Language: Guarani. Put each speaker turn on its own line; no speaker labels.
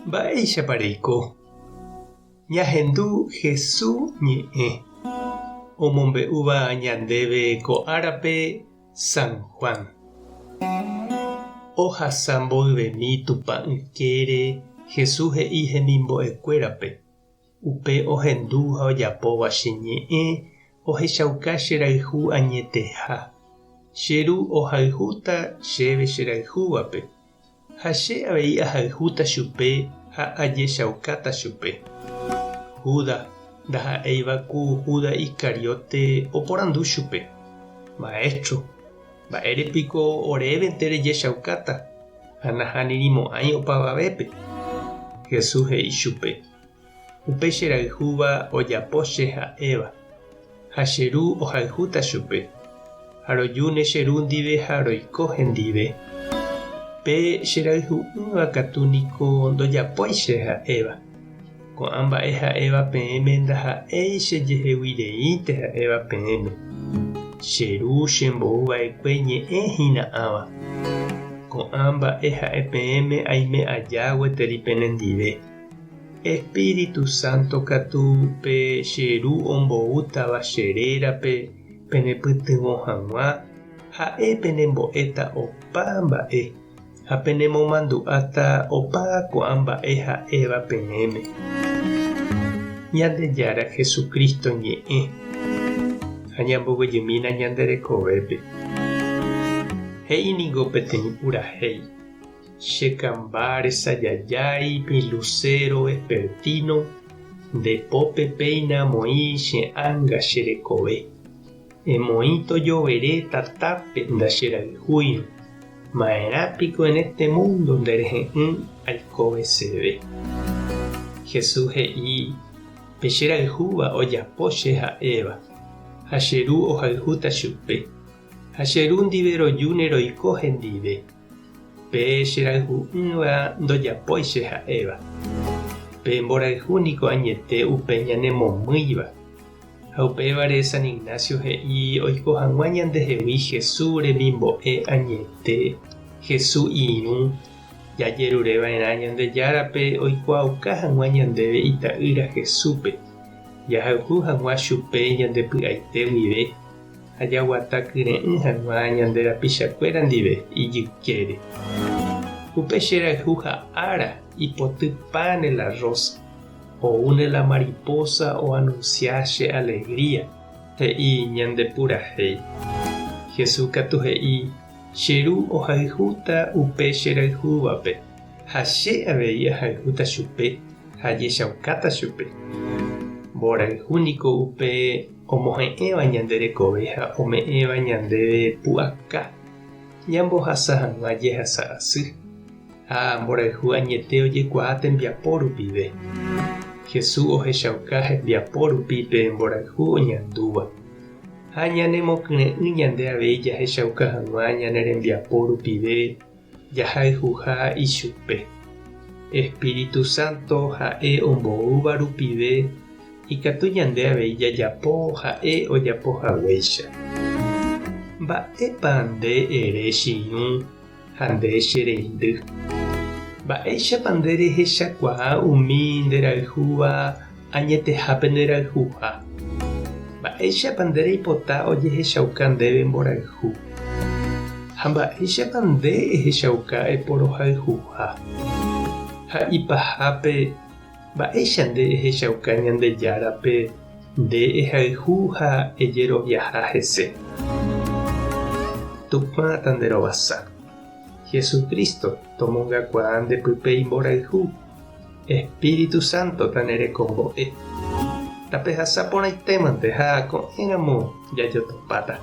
Mba'éichapa reiko? Ñahendu Hesu ñe'ẽ omombe'úva ñandéve ko árape San Juan. Ohasa mboyvemi Tupã ykére Hesu he'i hemimbo'ekuérape, Upe ohendu ha ojapóva che ñe'ẽ ohechauka che rayhu añeteha. Che Ru ohayhúta chéve che rayhúvape. Ha che avei ahayhúta chupe ha ajechaukáta chupe. Judas, ndaha'éiva ku Judas Iscariote oporandu chupe, Maestro, mba'ére piko orévente rejechaukáta ha nahanirimo'ãi opavavépe? Jesús he'i chupe, Upe che rayhúva ojapo che ha'éva, ha che Ru ohayhúta chupe, ha rojúne che Ru ndive ha roiko hendive. Pe che rayhu'ỹva katu niko ndojapói che ha'éva. Ko'ã mba'e ha'éva peẽme ndaha'éi che jehegui reínte ha'éva peẽme. Che Ru chembou va'ekue ñe'ẽ hína ãva. Ko'ã mba'e ha'e peẽme aime aja gueteri penendive. Espíritu Santo katu pe che Ru omboútava che rérape penepytyvõ hag̃ua, ha'e penembo'éta opa mba'e ha penemomandu'áta opa ko'ã mba'e ha'éva peẽme. Ñandejára Jesucristo ñe'ẽ ha ñamboguejymína ñande rekovépe. He'i ningo peteĩ purahéi. Che kamba resajajái mi lucero vespertino nde pópe péina amoĩ che ánga che rekove. Emoĩ tojovere tatápe ndacherayhúirõ, ma'erã piko en este mundo nde rehe'ỹ aikoveseve. Jesús he'i, Pe che rayhúva ojapo che ha'éva, ha che Ru ohayhúta chupe, ha che Ru ndive rojúne roiko hendive. Pe che rayhu'ỹva ndojapói che ha'éva. Pe mborayhu niko añete upe ñanemomýiva. Ha upévare San Ignacio he'i oiko hag̃ua ñandehegui Hesu remimbo'e añete, Hesu irũ, jajerureva'erã Ñandejárape oikuaauka hag̃ua ñandéve Ita'ýra Hesúpe, jahayhu hag̃ua chupe ñande py'aite guive. Ha jaguata kyre'ỹ hag̃ua ñande rapichakuéra ndive ijykére. Upe che rayhu ha ára ipotypáne la rosa, oúne la mariposa oanunsia che alegría, he'i ñande purahéi. Jesús katu he'i, Che Ru ohayhúta upe che rayhúvape, ha che avei ahayhúta chupe ha ajechaukáta chupe. Mborayhu niko upe omohe'ẽva ñande rekove ha ome'ẽva ñandéve pu'aka ñambohasa hag̃ua jehasa asy, ha mborayhu añete ojekuaa tembiapo rupive. Jesús ohechauka hembiapo rupi pe mborayhu oñandúva, ha ñanemokyre'ỹ ñande avei jahechauka hag̃ua ñane rembiapo rupive jahayhuha ichupe. Espíritu Santo ha'e omboúva rupive ikatu ñande avei jajapo ha'e ojapo haguéicha. Mba'épa nde ere che irũ ha nde che reindy? Mba'éichapa nde rehechakuaa umi nderayhúva añetehápe nderayhuha? Mba'éichapa nde reipota ojehechauka ndéve mborayhu? Ha mba'éichapa nde ehechauka eporohayhuha? Ha ipahápe, mba'éicha nde ehechauka Ñandejárape nde ehayhu ha ejeroviaha hese? Tupã tanderovasa. Jesucristo tomongakuaa nde pype imborayhu. Espíritu Santo tanerekombo'e. Tapehasa porãitémante ha ko'ẽramo jajotopáta.